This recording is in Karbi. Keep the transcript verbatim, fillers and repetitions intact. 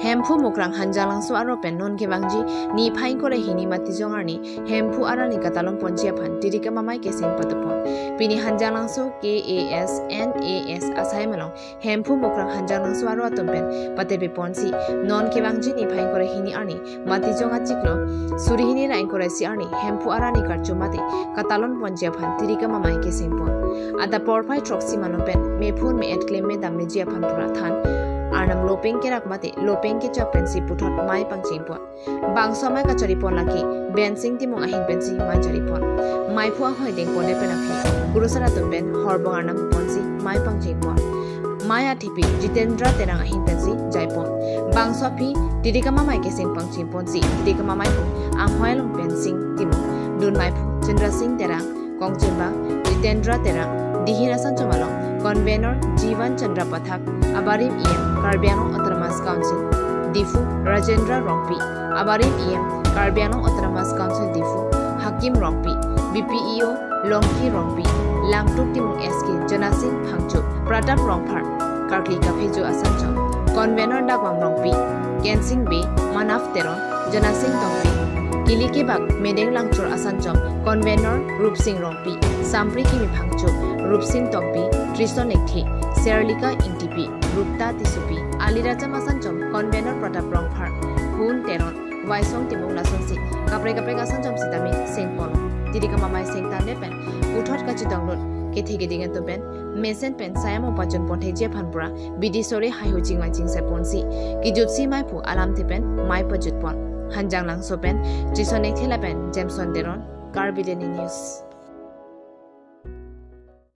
Hemphu Mukrang Hanjanglangso aro pen non kevangji niphai ingkoi ra hini Matijong arni Hemphu arani katalon ponji aphan Tirikham Amei keseng patupon. Pini Hanjanglangso K A S N A S asai malong Hemphu Mukrang Hanjanglangso aro atum pen patepe ponsi non kevangji niphai ingkoi ra hini arni Matijong achiklo suri hini ra ingkoi ra isi arni Hemphu arani karcho mate katalon ponji aphan Tirikham Amei keseng pon. Adap porphai throksi malom pen mephun me-et klem me dammeji aphan pura than Arnam lopeng kerak mate lopeng kechak pensi puthot mei pangcheng pon. Bangso amei kachari pon lake Bensing Timung ahin pensi mei chari pon. Meiphu ahoi deng pondet pen aphi kurusar atum pen horbong Arnam ponsi mei pangcheng pon. Mei athepi Jitendra Terang ahin pensi jai pon. Bangso aphi Tirikham Amei keseng pangcheng ponsi Tirikham Amei pu anghoi along Bensing Timung, dun meiphu Chandra Sing Terang, kongchunbang Jitendra Terang, dihin asanchom along convenor Jivan Chandra Pathak, abarim E M Karbi Anglong Autonomous Council Diphu Rajendra Rongpi, abarim E M Karbi Anglong Autonomous Council Diphu Hakim Rongpi, B P E O Longki Rongpi, Langtuk Timung S K Janasing Phangcho, Pratap Rongphar, karkli kaphejo asanchom convenor Dagbam Rongpi, Kensing Bey, Manav Teron, Janasing Tokbi, kili kebak Medeng Langchor asanchom convenor Rupsing Rongpi, Sampri Kimi Phangcho, Rupsing Tokbi, Trison Ekthe, Serlika Ingtipi, Rupta Tissopi, Aliracham asanchom convenor Pratap Rongphar, Hun Teron, Waisong Timung lasonsi kaprek kaprek asanchom sitame seng pon. Tirikham Amei seng tangdet pen puthot kachetongdun kethe keding atum pen mesen pen sayam pachun pon theji aphan pura bidi sore haihui chingvai chingsai ponsi kejutsi meiphu alamthe pen mei pajut pon. Hanjanglangso pen Trison Ekthe lapen Jameson Teron, Karbi Daily News.